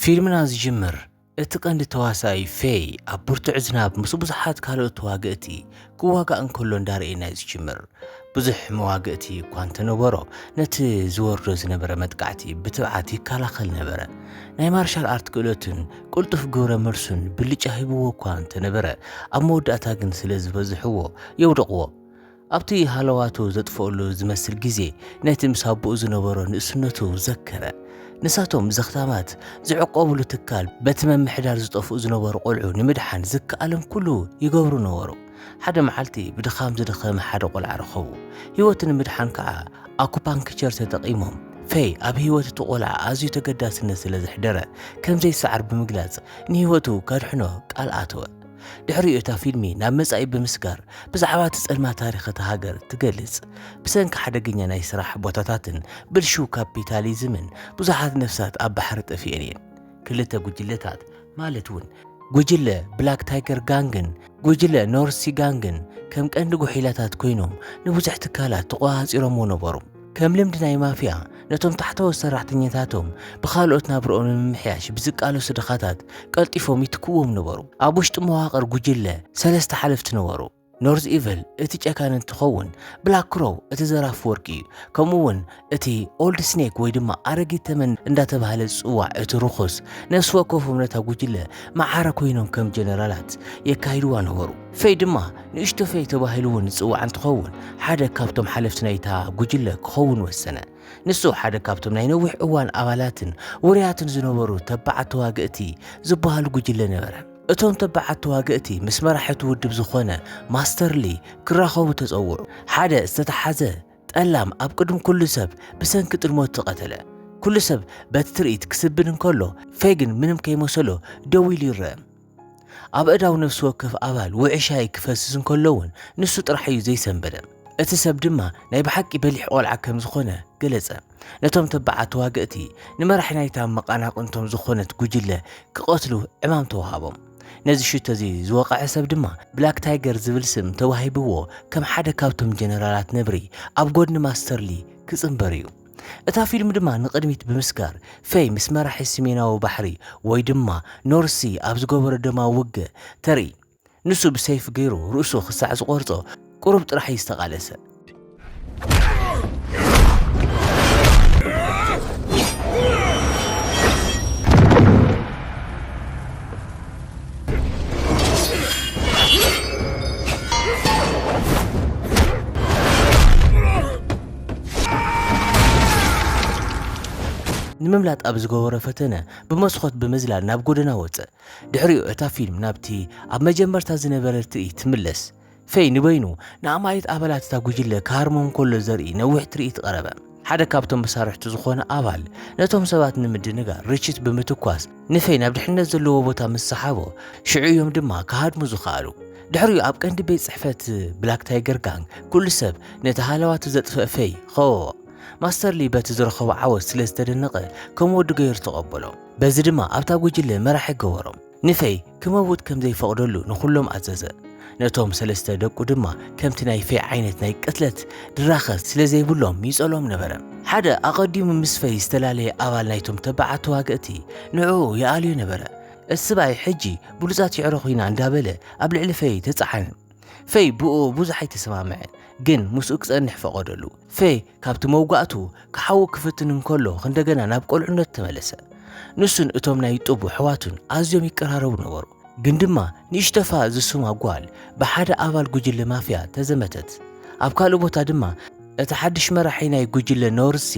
ፊልምና ዝጅምር እቲ ቀንዲ ተዋሳኢ ፌይ ኣብ ብርቱዕ ዝናብ ምስ ብዙሓት ካልኦት ተዋግእቲ ክዋጋእ እንከሎ እንዳርኤና እዩ ዝጅምር። ብዙሕ መዋግእቲ እኳ እንተነበሮ፣ ነቲ ዝወርዶ ዝነበረ መጥቃዕቲ ብትብዓት ይከላኸል ነበረ። ናይ ማርሻል ኣርት ክእለቱን ቅልጡፍ ግብረ መልሱን ብልጫ ሂብዎ እኳ እንተነበረ፣ ኣብ መወዳእታ ግን ስለ ዝበዝሕዎ የውደቕዎ። ኣብቲ ሃለዋቱ ዘጥፍኦሉ ዝመስል ግዜ፣ ነቲ ምስ ኣቦኡ ዝነበሮ ንእስነቱ ዘከረ። ንሳቶም ዘኽታማት ዝዕቆብሉ ትካል፣ በቲ መምሕዳር ዝጠፍኡ ዝነበሩ ቆልዑ ንምድሓን ዝከኣሎም ኩሉ ይገብሩ ነበሩ። ሓደ መዓልቲ ብድኻም ዝደኸመ ሓደ ቆልዓ ረኸቡ። ህይወቱ ንምድሓን ከኣ ኣኩፓንክቸር ተጠቒሞም። ፌይ ኣብ ህይወት እቲ ቆልዓ ኣዝዩ ተገዳስነት ስለ ዘሕደረ፣ ከም ዘይሰዓር ብምግላጽ ንህይወቱ ከድሕኖ ቃል ኣተወ። ድሕሪኡ እታ ፊልሚ ናብ መጻኢ ብምስጋር ብዛዕባ እቲ ጸልማት ታሪኽ እታ ሃገር ትገልጽ። ብሰንኪ ሓደገኛ ናይ ስራሕ ቦታታትን ብልሹው ካፒታሊዝምን ብዙሓት ነፍሳት ኣብ ባሕሪ ጠፊኤን እየን። ክልተ ጉጅለታት ማለት እውን ጉጅለ ብላክ ታይገር ጋንግን ጉጅለ ኖርሲ ጋንግን ከም ቀንዲ ጉሒላታት ኮይኖም ንብዙሕ ትካላት ተቆጻጺሮምዎ ነበሩ። ከም ልምዲ ናይ ማፍያ፣ ነቶም ታሕተዎት ሰራሕተኛታቶም ብኻልኦት ናብርኦም ንምምሕያሽ ብዝቃለሱ ድኻታት ቀልጢፎም ይትክዎም ነበሩ። ኣብ ውሽጢ መዋቕር ጉጅለ ሰለስተ ሓለፍቲ ነበሩ። ኖርዝ ኢቭል እቲ ጨካን እንትኸውን፣ ብላክ ክሮው እቲ ዘራፊ ወርቂ እዩ። ከምኡ እውን እቲ ኦልድ ስኔክ ወይ ድማ ኣረጊት ተመን እንዳተባህለ ዝጽዋዕ እቲ ርኹስ፣ ነፍሲ ወከፎም ነታ ጉጅለ መዓረ ኮይኖም ከም ጀነራላት የካይድዋ ነበሩ። ፌይ ድማ ንእሽቶ ፌይ ተባሂሉ እውን ዝጽዋዕ እንትኸውን፣ ሓደ ካብቶም ሓለፍቲ ናይታ ጉጅለ ክኸውን ወሰነ። ንሱ ሓደ ካብቶም ናይ ነዊሕ እዋን ኣባላትን ውሩያትን ዝነበሩ ተባዓት ተዋግእቲ ዝበሃሉ ጉጅለ ነበረ። እቶም ተባዓት ተዋግእቲ ምስ መራሒ እቲ ውድብ ዝኾነ ማስተር ሊ ክራኸቡ ተጸውዑ። ሓደ ዝተተሓዘ ጠላም ኣብ ቅድሚ ኩሉ ሰብ ብሰንኪ ጥልሞት ተቐተለ። ኩሉ ሰብ በቲ ትርኢት ክስብን እንከሎ፣ ፌይ ግን ምንም ከይመሰሎ ደው ኢሉ ይረአ። ኣብ ኣእዳው ነፍሲ ወከፍ ኣባል ውዑይ ሻሂ ክፈስስ እንከሎ እውን ንሱ ጥራሕ እዩ ዘይሰንበደ። እቲ ሰብ ድማ ናይ ብሓቂ በሊሕ ቆልዓ ከም ዝኾነ ገለጸ። ነቶም ተባዓት ተዋግእቲ ንመራሒ ናይታ መቓናቕንቶም ዝኾነት ጉጅለ ክቐትሉ ዕማም ተዋሃቦም። ነዚ ሽቶ እዚ ዝወቐዐ ሰብ ድማ ብላክ ታይገር ዝብል ስም ተዋሂብዎ ከም ሓደ ካብቶም ጀነራላት ነብሪ ኣብ ጎድኒ ማስተር ሊ ክጽንበር እዩ። እታ ፊልም ድማ ንቕድሚት ብምስጋር ፌይ ምስ መራሒ ሰሜናዊ ባሕሪ ወይ ድማ ኖርሲ ኣብ ዝገበሮ ደማዊ ውግእ ተርኢ። ንሱ ብሰይፍ ገይሩ ርእሱ ክሳዕ ዝቖርጾ ቁሩብ ጥራሕ እዩ ዝተቓለሰ። ንምምላጥ ኣብ ዝገበሮ ፈተነ ብመስኮት ብምዝላል ናብ ጎደና ወጸ። ድሕሪኡ እታ ፊልም ናብቲ ኣብ መጀመርታ ዝነበረ ትርኢት ትምለስ። ፌይ ንበይኑ ንኣማኢት ኣባላት እታ ጉጅለ ክሃርሞም ከሎ ዘርኢ ነዊሕ ትርኢት ቀረበ። ሓደ ካብቶም መሳርሕቱ ዝኾነ ኣባል ነቶም ሰባት ንምድንጋር ርችት ብምትኳስ ንፌይ ናብ ድሕነት ዘለዎ ቦታ ምስ ሰሓቦ፣ ሽዑ እዮም ድማ ክሃድሙ ዝኸኣሉ። ድሕሪኡ ኣብ ቀንዲ ቤት ጽሕፈት ብላክ ታይገር ጋንግ ኩሉ ሰብ ነቲ ሃለዋቱ ዘጥፍአ ፌይ ከበቦ። ማስተር ሊ በቲ ዝረኸቦ ዓወት ስለ ዝተደነቐ ከም ወዲ ገይሩ ተቐበሎ። በዚ ድማ ኣብታ ጉጅለ መራሒ ገበሮም። ንፌይ ክመውት ከም ዘይፈቕደሉ ንኹሎም ኣዘዘ። ነቶም ሰለስተ ደቁ ድማ ከምቲ ናይ ፌይ ዓይነት ናይ ቅትለት ድራኸ ስለ ዘይብሎም ይጸልኦም ነበረ። ሓደ ኣቐዲሙ ምስ ፌይ ዝተፈላለየ ኣባል ናይቶም ተባዓት ተዋግእቲ ንዕኡ ይኣልዮ ነበረ። እቲ ሰብኣይ ሕጂ ብሉጻት ይዕረኹ ኢና እንዳበለ ኣብ ልዕሊ ፌይ ተጻዓነ። ፌይ ብኡ ብዙሕ ኣይተሰማምዐን፣ ግን ምስኡ ክጸንሕ ፈቐደሉ። ፌይ ካብቲ መውጋእቱ ክሓዊ ክፍትን እንከሎ፣ ክንደገና ናብ ቆልዕነቱ ተመለሰ። ንሱን እቶም ናይ ጡብ ኣሕዋቱን ኣዝዮም ይቀራረቡ ነበሩ። ግን ድማ ንእሽቶ ፋ ዝስማ ጓል ብሓደ ኣባል ጉጅለ ማፍያ ተዘመተት። ኣብ ካልእ ቦታ ድማ እቲ ሓድሽ መራሒ ናይ ጉጅለ ኖርሲ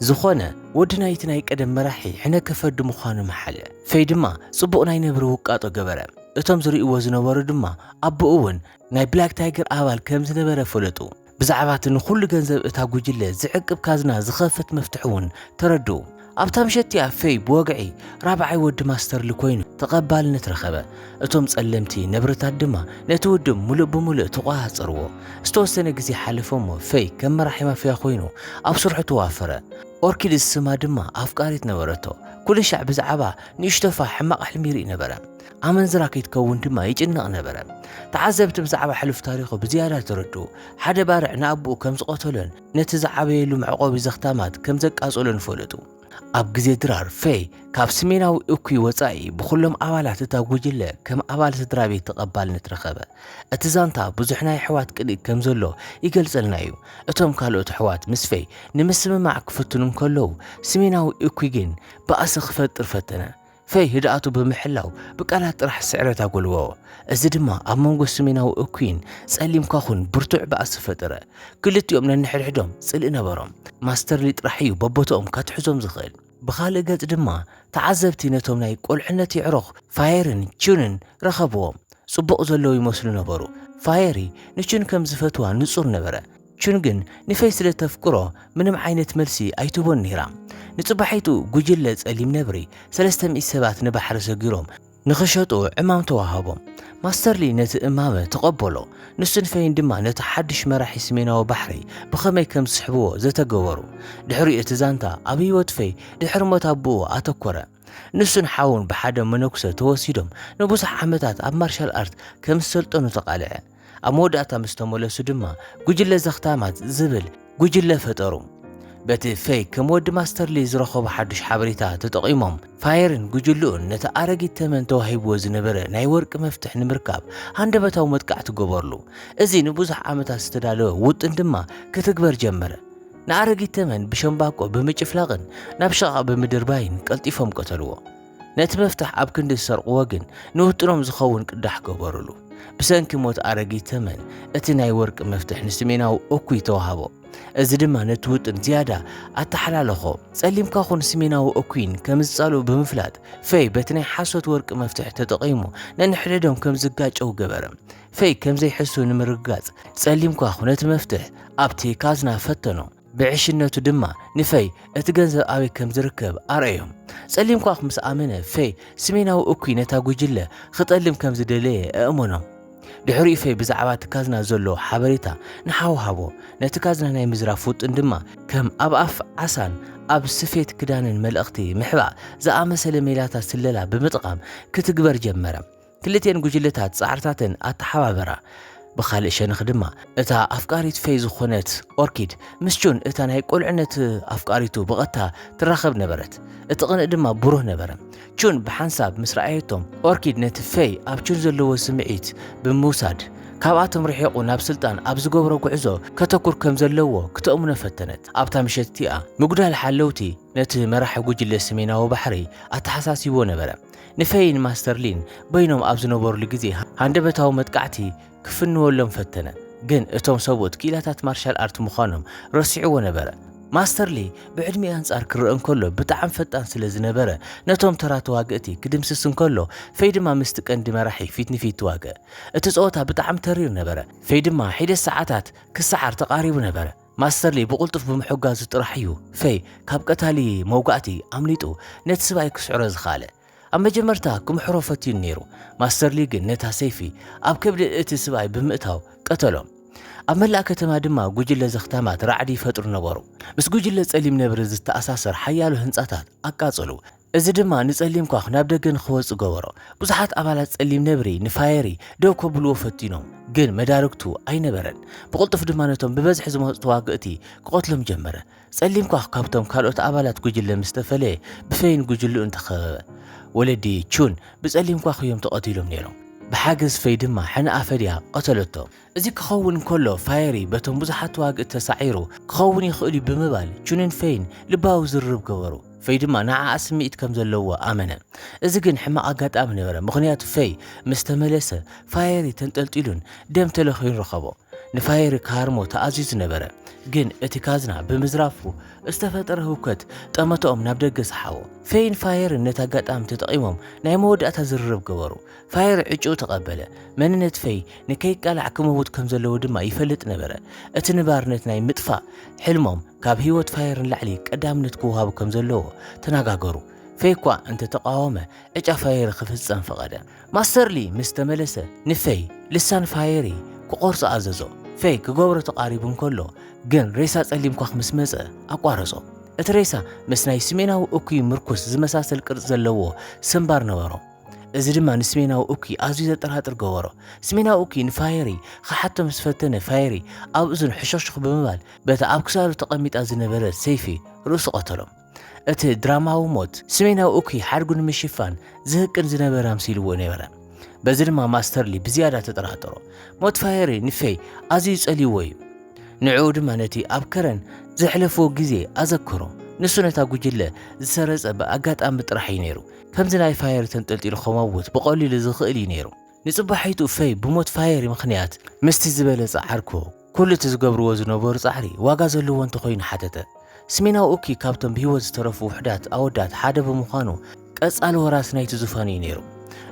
ዝኾነ ወዲ ናይቲ ናይ ቀደም መራሒ ሕነ ከፈዲ ምዃኑ መሓለ። ፌይ ድማ ጽቡቕ ናይ ነብሪ ውቃጦ ገበረ። እቶም ዝርእይዎ ዝነበሩ ድማ ኣቦኡ እውን ናይ ብላክ ታይገር ኣባል ከም ዝነበረ ፈለጡ። ብዛዕባ እቲ ንኹሉ ገንዘብ እታ ጉጅለ ዝዕቅብ ካዝና ዝኸፍት መፍትሕ እውን ተረድኡ። ኣብታ ምሸት እቲኣ ፌይ ብወግዒ ራብዓይ ወዲ ማስተር ሊ ኮይኑ ተቐባልነት ረኸበ። እቶም ጸለምቲ ነብርታት ድማ ነቲ ውድብ ምሉእ ብምሉእ ተቖጻጸርዎ። ዝተወሰነ ግዜ ሓለፈ እሞ ፌይ ከም መራሒ ማፍያ ኮይኑ ኣብ ስርሑ ተዋፈረ። ኦርኪድ ዝስማ ድማ ኣፍቃሪት ነበረቶ። ኩሉ ሻዕ ብዛዕባ ንእሽቶ ፋ ሕማቕ ሕልሚ ይርኢ ነበረ። ኣመንዝራ ከይትከውን ድማ ይጭነቕ ነበረ። ተዓዘብቲ ብዛዕባ ሕሉፍ ታሪኹ ብዝያዳ ተረድኡ። ሓደ ባርዕ ንኣቦኡ ከም ዝቐተሎን ነቲ ዝዓበየሉ መዕቆቢ ዘኽታማት ከም ዘቃጸሎን ፈለጡ። ኣብ ግዜ ድራር፣ ፌይ ካብ ስሜናዊ እኩይ ወጻኢ ብኹሎም ኣባላት እታ ጉጅለ ከም ኣባል ስድራ ቤት ተቐባልነት ረኸበ። እቲ ዛንታ ብዙሕ ናይ ኣሕዋት ቅንኢ ከም ዘሎ ይገልጸልና እዩ። እቶም ካልኦት ኣሕዋት ምስ ፌይ ንምስምማዕ ክፍትኑ እንከለዉ፣ ስሜናዊ እኩይ ግን ባእሲ ክፈጥር ፈተነ። ፌይ ህድኣቱ ብምሕላው ብቃላት ጥራሕ ስዕረት ኣጎልበቦ። እዚ ድማ ኣብ መንጎ ስሜናዊ እኩይን ጸሊም ኳኹን ብርቱዕ ባእሲ ፈጠረ። ክልቲኦም ነንሕድሕዶም ጽልኢ ነበሮም። ማስተርሊ ጥራሕ እዩ በቦታኦም ከትሕዞም ዝኽእል። ብኻልእ ገጽ ድማ ተዓዘብቲ ነቶም ናይ ቁልዕነት የዕሩኽ ፋየርን ቹንን ረኸብዎም። ጽቡቕ ዘለዉ ይመስሉ ነበሩ። ፋየሪ ንቹን ከም ዝፈትዋ ንጹር ነበረ። ቹን ግን ንፌይ ስለ ተፍቅሮ ምንም ዓይነት መልሲ ኣይትህቦን ነይራ። ንጽባሒቱ ጉጅለ ጸሊም ነብሪ ሰለስተ ሚእቲ ሰባት ንባሕሪ ሰጊሮም ንኽሸጡ ዕማም ተዋሃቦም። ማስተርሊ ነቲ እማመ ተቐበሎ። ንሱን ፌይን ድማ ነቲ ሓድሽ መራሒ ስሜናዊ ባሕሪ ብኸመይ ከም ዝስሕብዎ ዘተገበሩ። ድሕሪኡ እቲ ዛንታ ኣብ ህይወት ፌይ ድሕሪ ሞት ኣቦኡ ኣተኮረ። ንሱን ሓውን ብሓደ መነኩሰ ተወሲዶም ንብዙሕ ዓመታት ኣብ ማርሻል ኣርት ከም ዝሰልጠኑ ተቓልዐ። ኣብ መወዳእታ ምስ ተመለሱ ድማ ጉጅለ ዘኽታማት ዝብል ጉጅለ ፈጠሩ። በቲ ፌይ ከም ወዲ ማስተርሊ ዝረኸቦ ሓድሽ ሓበሬታ ተጠቒሞም፣ ፋየርን ጉጅልኡን ነቲ ኣረጊት ተመን ተዋሂብዎ ዝነበረ ናይ ወርቂ መፍትሕ ንምርካብ ሃንደበታዊ መጥቃዕቲ ገበርሉ። እዚ ንብዙሕ ዓመታት ዝተዳለወ ውጥን ድማ ክትግበር ጀመረ። ንኣረጊት ተመን ብሸምባቆ ብምጭፍላቕን ናብ ሸቓቕ ብምድርባይን ቀልጢፎም ቀተልዎ። ነቲ መፍትሕ ኣብ ክንዲ ዝሰርቕዎ ግን ንውጥኖም ዝኸውን ቅዳሕ ገበሩሉ። ብሰንኪ ሞት ኣረጊት ተመን እቲ ናይ ወርቂ መፍትሕ ንስሜናዊ እኩይ ተዋህቦ። እዚ ድማ ነቲ ውጥን ዝያዳ ኣተሓላለኾ። ጸሊም ኳኹን ስሜናዊ እኩይን ከም ዝጻልኡ ብምፍላጥ ፌይ በቲ ናይ ሓሶት ወርቂ መፍትሕ ተጠቒሙ ነንሕድሕዶም ከም ዝጋጨው ገበረ። ፌይ ከም ዘይሕሱ ንምርግጋጽ ጸሊም ኳኹ ነቲ መፍትሕ ኣብቲ ካዝና ፈተኖ። ብዕሽነቱ ድማ ንፌይ እቲ ገንዘብ ኣበይ ከም ዝርከብ ኣርኣዮም። ጸሊም ኳኽ ምስ ኣመነ ፌይ ስሜናዊ እኩይ ነታ ጉጅለ ክጠልም ከም ዝደለየ ኣእመኖም። ድሕሪኡ ፌይ ብዛዕባ እቲ ካዝና ዘሎ ሓበሬታ ንሓው ሃቦ። ነቲ ካዝና ናይ ምዝራፍ ውጥን ድማ ከም ኣብ ኣፍ ዓሳን ኣብ ስፌት ክዳንን መልእኽቲ ምሕባእ ዝኣመሰለ ሜላታት ስለላ ብምጥቓም ክትግበር ጀመረ። ክልቲኤን ጉጅለታት ጻዕርታተን ኣተሓባበራ። ብኻልእ ሸነኽ ድማ እታ ኣፍቃሪት ፌይ ዝኾነት ኦርኪድ ምስ ቹን እታ ናይ ቁልዕነት ኣፍቃሪቱ ብቐጥታ ትራኸብ ነበረት። እቲ ቅንእ ድማ ብሩህ ነበረ። ቹን ብሓንሳብ ምስ ረኣየቶም ኦርኪድ ነቲ ፌይ ኣብ ቹን ዘለዎ ስምዒት ብምውሳድ ካብኣቶም ርሒቑ ናብ ስልጣን ኣብ ዝገብሮ ጉዕዞ ከተኩር ከም ዘለዎ ክተእምኖ ፈተነት። ኣብታ ምሸት እቲኣ ምጉዳል ሓለውቲ ነቲ መራሒ ጉጅለ ሰሜናዊ ባሕሪ ኣተሓሳሲብዎ ነበረ። ንፌይን ማስተርሊን በይኖም ኣብ ዝነበሩሉ ግዜ ሃንደበታዊ መጥቃዕቲ ክፍንወሎም ፈተነ። ግን እቶም ሰብኡት ክኢላታት ማርሻል ኣርት ምዃኖም ረሲዕዎ ነበረ። ማስተርሊ ብዕድሚኡ ኣንጻር ክረአ እንከሎ ብጣዕሚ ፈጣን ስለ ዝነበረ ነቶም ተራ ተዋግእቲ ክድምስስ እንከሎ ፌይ ድማ ምስቲ ቀንዲ መራሒ ፊት ንፊት ተዋግአ። እቲ ጸወታ ብጣዕሚ ተሪር ነበረ። ፌይ ድማ ሒደት ሰዓታት ክሰዓር ተቓሪቡ ነበረ። ማስተርሊ ብቕልጡፍ ብምሕጋዙ ጥራሕ እዩ ፌይ ካብ ቀታሊ መውጋእቲ ኣምሊጡ ነቲ ስብኣይ ክስዕሮ ዝኸኣለ። ኣብ መጀመርታ ክምሕሮ ፈትዩ ነይሩ። ማስተርሊ ግን ነታ ሰይፊ ኣብ ከብዲ እቲ ስብኣይ ብምእታው ቀተሎ። ኣብ መላእ ከተማ ድማ ጉጅለ ዘኽታማት ራዕዲ ይፈጥሩ ነበሩ። ምስ ጉጅለ ጸሊም ነብሪ ዝተኣሳሰር ሓያሎ ህንጻታት ኣቃጸሉ። እዚ ድማ ንጸሊም ኳኽ ናብ ደገ ንኽወጽእ ገበሮ። ብዙሓት ኣባላት ጸሊም ነብሪ ንፋየሪ ደው ከብልዎ ፈቲኖም፣ ግን መዳርግቱ ኣይነበረን። ብቕልጡፍ ድማ ነቶም ብበዝሒ ዝመጹ ተዋግእቲ ክቐትሎም ጀመረ። ጸሊም ኳኽ ካብቶም ካልኦት ኣባላት ጉጅለ ምስ ተፈለየ፣ ብፌይን ጉጅልኡን ተኸበበ። ወለዲ ቹን ብጸሊም ኳኽ እዮም ተቐቲሎም ነይሮም። ብሓገዝ ፌይ ድማ ሕነ ኣፈድያ ቀተለቶ። እዚ ክኸውን እንከሎ፣ ፋየሪ በቶም ብዙሓት ተዋግእቲ ተሳዒሩ ክኸውን ይኽእል እዩ ብምባል ቹንን ፌይን ልባዊ ዝርርብ ገበሩ። ፌይ ድማ ንዓኣ ስምዒት ከም ዘለዎ ኣመነ። እዚ ግን ሕማቕ ኣጋጣሚ ነበረ፣ ምኽንያቱ ፌይ ምስ ተመለሰ ፋየሪ ተንጠልጢሉን ደም ተለኽዩን ረኸቦ። ንፋየሪ ክሃርሞ ተኣዚዙ ነበረ፣ ግን እቲ ካዝና ብምዝራፉ ዝተፈጠረ ህውከት ጠመተኦም ናብ ደገ ሰሓቦ። ፌይን ፋየርን ነቲ ኣጋጣሚ ተጠቒሞም ናይ መወዳእታ ዝርርብ ገበሩ። ፋየር ዕጭኡ ተቐበለ። መንነት ፌይ ንከይቃላዕ ክመውት ከም ዘለዎ ድማ ይፈልጥ ነበረ። እቲ ንባርነት ናይ ምጥፋእ ሕልሞም ካብ ህይወት ፋየር ንላዕሊ ቀዳምነት ክወሃቡ ከም ዘለዎ ተነጋገሩ። ፌይ እኳ እንተተቓወመ፣ ዕጫ ፋየሪ ክፍጸም ፈቐደ። ማስተርሊ ምስ ተመለሰ፣ ንፌይ ልሳን ፋየሪ ክቖርጾ ኣዘዞ። ፌይ ክገብሮ ተቓሪቡ እንከሎ፣ ግን ሬሳ ጸሊም ኳኽ ምስ መጸ ኣቋረጾ። እቲ ሬሳ ምስ ናይ ስሜናዊ እኩይ ምርኩስ ዝመሳሰል ቅርጺ ዘለዎ ስምባር ነበሮ። እዚ ድማ ንስሜናዊ እኩይ ኣዝዩ ዘጠራጥር ገበሮ። ስሜናዊ እኩይ ንፋየሪ ክሓቶ ምስ ፈተነ፣ ፋየሪ ኣብ እዝኑ ሕሹኽሹኽ ብምባል በታ ኣብ ክሳዱ ተቐሚጣ ዝነበረት ሰይፊ ርእሱ ቀተሎ። እቲ ድራማዊ ሞት ስሜናዊ ኡኪ ሓድጉ ንምሽፋን ዝህቅን ዝነበረ ኣምሲልዎ ነበረ። በዚ ድማ ማስተርሊ ብዝያዳ ተጠራጠሮ። ሞት ፋየሪ ንፌይ ኣዝዩ ጸልይዎ እዩ። ንዕኡ ድማ ነቲ ኣብ ከረን ዘሕለፍዎ ግዜ ኣዘከሮ። ንሱ ነታ ጉጅለ ዝሰረጸ ብኣጋጣሚ ጥራሕ እዩ ነይሩ። ከምዚ ናይ ፋየሪ ተንጠልጢሉ ክመውት ብቐሊሉ ዝኽእል እዩ ነይሩ። ንጽባሒቱ ፌይ ብሞት ፋየሪ ምኽንያት ምስቲ ዝበለጸ ዓርኩ ኩሉ እቲ ዝገብርዎ ዝነበሩ ጻዕሪ ዋጋ ዘለዎ እንተኾይኑ ሓተተ። ስሜናዊ ኡኪ ካብቶም ብህይወት ዝተረፉ ውሑዳት ኣወዳት ሓደ ብምዃኑ ቀጻሊ ወራሲ ናይቲ ዙፋን እዩ ነይሩ።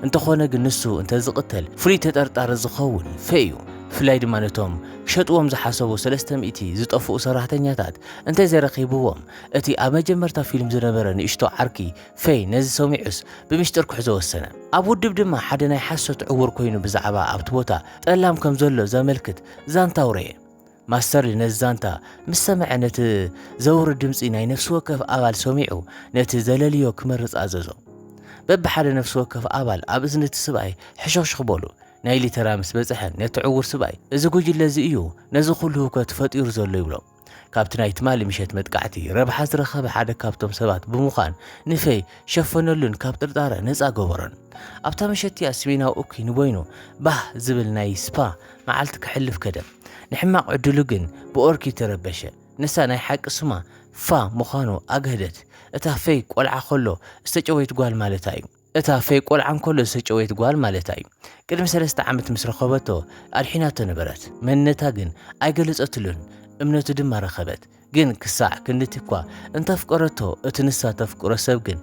እንተኾነ ግን ንሱ እንተዝቕተል ፍሉይ ተጠርጣሪ ዝኸውን ፌይ እዩ። ብፍላይ ድማ ነቶም ክሸጥዎም ዝሓሰቡ ሰለስተ ሚእቲ ዝጠፍኡ ሰራሕተኛታት እንተዘይረኺብዎም እቲ ኣብ መጀመርታ ፊልም ዝነበረ ንእሽቶ ዓርኪ ፌይ ነዚ ሰሚዑስ ብምሽጥር ክሕዞ ወሰነ። ኣብ ውድብ ድማ ሓደ ናይ ሓሶት ዕውር ኮይኑ ብዛዕባ ኣብቲ ቦታ ጠላም ከም ዘሎ ዘመልክት ዛንታ ኣውረየ። ማስተርሊ ነዚ ዛንታ ምስ ሰምዐ ነቲ ዘውርድ ድምጺ ናይ ነፍሲ ወከፍ ኣባል ሰሚዑ ነቲ ዘለልዮ ክመርጽ ኣዘዞ። በብሓደ ነፍሲ ወከፍ ኣባል ኣብ እዝኒ እቲ ስብኣይ ሕሹኽሹኽ በሉ። ናይ ሊተራ ምስ በጽሐ ነቲ ዕውር ስብኣይ እዚ ጉጅለ እዚ እዩ ነዚ ኩሉ ህውከት ፈጢሩ ዘሎ ይብሎ። ካብቲ ናይ ትማሊ ምሸት መጥቃዕቲ ረብሓ ዝረኸበ ሓደ ካብቶም ሰባት ብምዃን ንፌይ ሸፈነሉን ካብ ጥርጣረ ነጻ ገበሮን። ኣብታ ምሸት እቲኣ ስሜናዊ ኡኪ ንበይኑ ባህ ዝብል ናይ ስፓ መዓልቲ ከሕልፍ ከደ። ንሕማቕ ዕድሉ ግን ብኦርኪ ተረበሸ። ንሳ ናይ ሓቂ ስማ ፋ ምዃኑ ኣግህደት። እታ ፌይ ቆልዓ ከሎ ዝተጨወየት ጓል ማለታ እዩ። እታ ፌይ ቆልዓ እንከሎ ዝተጨወየት ጓል ማለታ እዩ። ቅድሚ ሰለስተ ዓመት ምስ ረኸበቶ ኣድሒናቶ ነበረት። መንነታ ግን ኣይገለጸትሉን። እምነቱ ድማ ረኸበት። ግን ክሳዕ ክንድቲ እኳ እንተፍቀረቶ እቲ ንሳ ተፍቅሮ ሰብ ግን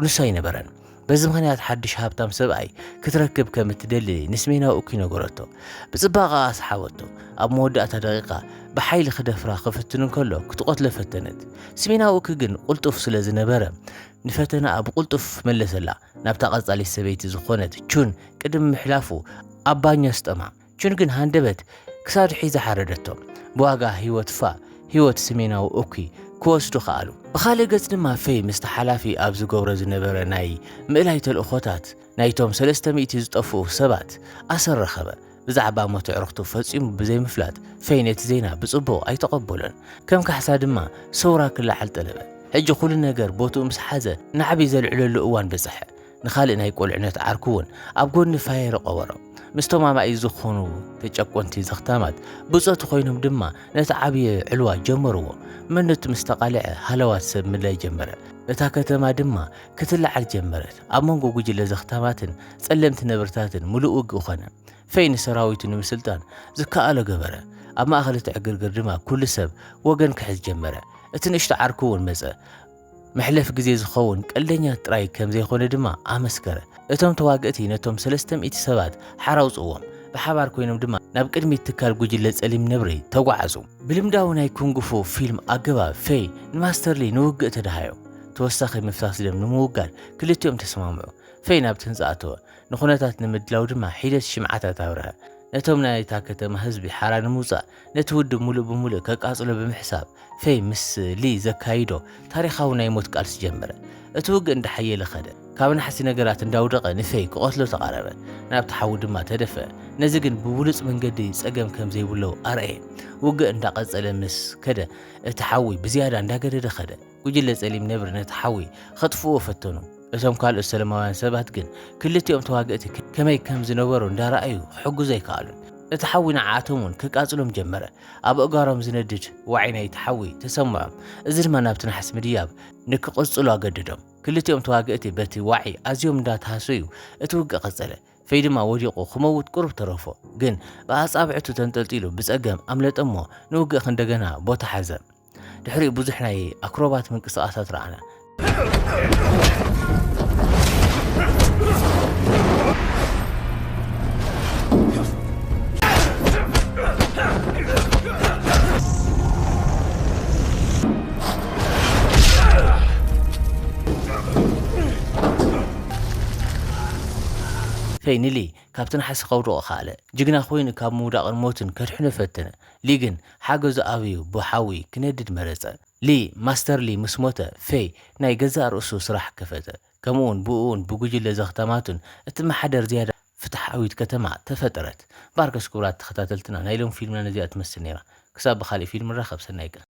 ንሱ ኣይነበረን። በዚ ምኽንያት ሓድሽ ሃብታም ሰብኣይ ክትረክብ ከም እትደሊ ንስሜናዊ ኡኪ ነገረቶ። ብጽባቐ ኣስሓበቶ። ኣብ መወዳእታ ደቂቓ ብሓይሊ ክደፍራ ክፍትን እንከሎ ክትቐትሎ ፈተነት። ስሜናዊ ኡኪ ግን ቅልጡፍ ስለ ዝነበረ ንፈተናኣ ብቕልጡፍ መለሰላ። ናብታ ቀጻሊት ሰበይቲ ዝኾነት ቹን ቅድሚ ምሕላፉ ኣብ ባኞ ኣስጠማ። ቹን ግን ሃንደበት ክሳዱ ሒዛ ሓረደቶ። ብዋጋ ህይወት ፋ፣ ህይወት ስሜናዊ ኡኪ ክወስዱ ከኣሉ። ብኻልእ ገጽ ድማ ፌይ ምስቲ ሓላፊ ኣብ ዝገብሮ ዝነበረ ናይ ምእላይ ተልእኾታት ናይቶም ሰለስተ ሚእቲ ዝጠፍኡ ሰባት ኣሰር ረኸበ። ብዛዕባ ሞት ኣዕሩኽቱ ፈጺሙ ብዘይምፍላጥ ፌይ ነቲ ዜና ብጽቡቕ ኣይተቐበሎን። ከም ካሕሳ ድማ ሰውራ ክለዓል ጠለበ። ሕጂ ኩሉ ነገር ቦትኡ ምስ ሓዘ ናዕቢ ዘልዕለሉ እዋን በጽሐ። ንኻልእ ናይ ቁልዕነት ዓርኩ እውን ኣብ ጎኒ ፋየር ቀበሮ። ምስቶም ኣማኢት ዝኾኑ ተጨቆንቲ ዘኽታማት ብጾቱ ኮይኖም ድማ ነቲ ዓብዪ ዕልዋ ጀመርዎ። መንነቱ ምስ ተቓልዐ ሃለዋት ሰብ ምድላይ ጀመረ። እታ ከተማ ድማ ክትለዓል ጀመረት። ኣብ መንጎ ጉጅለ ዘኽታማትን ጸለምቲ ነብርታትን ምሉእ ውግእ ኾነ። ፌይ ንሰራዊቱ ንምስልጣን ዝከኣሎ ገበረ። ኣብ ማእከል እቲ ዕግርግር ድማ ኩሉ ሰብ ወገን ክሕዝ ጀመረ። እቲ ንእሽቶ ዓርኩ እውን መጸ። መሕለፊ ግዜ ዝኸውን ቀልደኛ ጥራይ ከም ዘይኮነ ድማ ኣመስከረ። እቶም ተዋግእቲ ነቶም ሰለስተ ሚእቲ ሰባት ሓራ ኣውጽእዎም። ብሓባር ኮይኖም ድማ ናብ ቅድሚት ትካል ጉጅለ ጸሊም ነብሪ ተጓዓዙ። ብልምዳዊ ናይ ኩንግፉ ፊልም ኣገባብ ፌይ ንማስተርሊ ንውግእ ተደሃዮ። ተወሳኺ ምፍሳስ ደም ንምውጋድ ክልቲኦም ተሰማምዑ። ፌይ ናብቲ ህንጻ ኣተወ። ንኹነታት ንምድላው ድማ ሒደት ሽምዓታት ኣብርሀ። ነቶም ናይታ ከተማ ህዝቢ ሓራ ንምውጻእ ነቲ ውድብ ምሉእ ብምሉእ ከቃጽሎ ብምሕሳብ ፌይ ምስ ሊ ዘካይዶ ታሪኻዊ ናይ ሞት ቃልሲ ጀመረ። እቲ ውግእ እንዳሓየለ ኸደ። ካብ ናሕሲ ነገራት እንዳውደቐ ንፌይ ክቐትሎ ተቓረበ። ናብቲ ሓዊ ድማ ተደፍአ። ነዚ ግን ብብሉጽ መንገዲ ጸገም ከም ዘይብሉ ኣርኣየ። ውግእ እንዳቐጸለ ምስ ከደ እቲ ሓዊ ብዝያዳ እንዳገደደ ኸደ። ጉጅለ ጸሊም ነብሪ ነቲ ሓዊ ከጥፍእዎ ፈተኑ። እቶም ካልኦት ሰለማውያን ሰባት ግን ክልቲኦም ተዋግእቲ ከመይ ከም ዝነበሩ እንዳረኣዩ ክሕግዙ ኣይከኣሉን። እቲ ሓዊ ንዓኣቶም እውን ክቃጽሎም ጀመረ። ኣብ ኣእጋሮም ዝነድድ ዋዒ ናይቲ ሓዊ ተሰምዖም። እዚ ድማ ናብቲ ናሕሲ ምድያብ ንክቕጽሉ ኣገደዶም። ክልቲኦም ተዋግእቲ በቲ ዋዒ ኣዝዮም እንዳተሃሰዩ እቲ ውግእ ቀጸለ። ፌይ ድማ ወዲቑ ክመውት ቁሩብ ተረፎ። ግን ብኣጻብዕቱ ተንጠልጢሉ ብጸገም ኣምለጠ እሞ ንውግእ እንደገና ቦታ ሓዘ። ድሕሪኡ ብዙሕ ናይ ኣክሮባት ምንቅስቓሳት ረኣና። ፌይ ንሊ ካብቲ ናሕሲ ከውድቖ ከኣለ። ጅግና ኮይኑ ካብ ምውዳቕን ሞትን ከድሕኖ ፈተነ። ሊ ግን ሓገዙ ኣብዩ ብሓዊ ክነድድ መረጸ። ሊ፣ ማስተር ሊ ምስ ሞተ፣ ፌይ ናይ ገዛእ ርእሱ ስራሕ ከፈተ። ከምኡውን ብእኡን ብጉጅለ ዘኽታማቱን እትመሓደር ዝያዳ ፍትሓዊት ከተማ ተፈጠረት። ባርከስ ክቡራት ተኸታተልትና፣ ናይ ሎም ፊልምና ነዚኣ ትመስል ነይራ። ክሳብ ብኻልእ ፊልም ንራኸብ፣ ሰናይ ቀን።